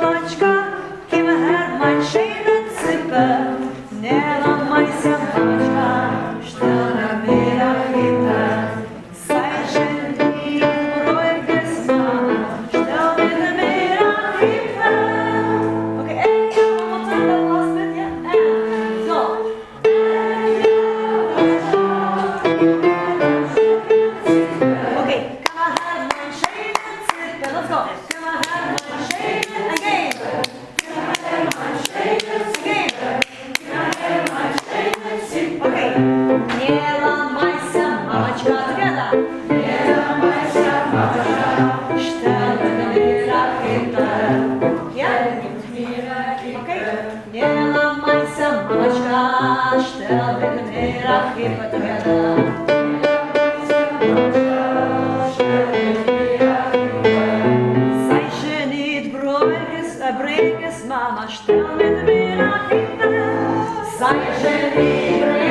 מамочка, קום אהער מיין שיינע ציפע, не ламайся, мамочка, שטעל מיט מיר א חופה. זיי זשע ניט ברוגז מאמע, שטעל מיט מיר א חופה. Okay, and go, one more time, that last bit, yeah, and go. Okay, קום אהער מיין שיינע ציפע, let's go. קום אהער מיין שיינע, again. Again. Okay. Не ламайся, мамочка, together. Не ламайся, мамочка, שטעל מיט מיר א חופה. Yeah? Okay. Не ламайся, мамочка, שטעל מיט מיר א חופה together. זיי זשע ניט ברוגז, ברוגז, מאמע, שטעל מיט מיר א חופה. זיי זשע ניט.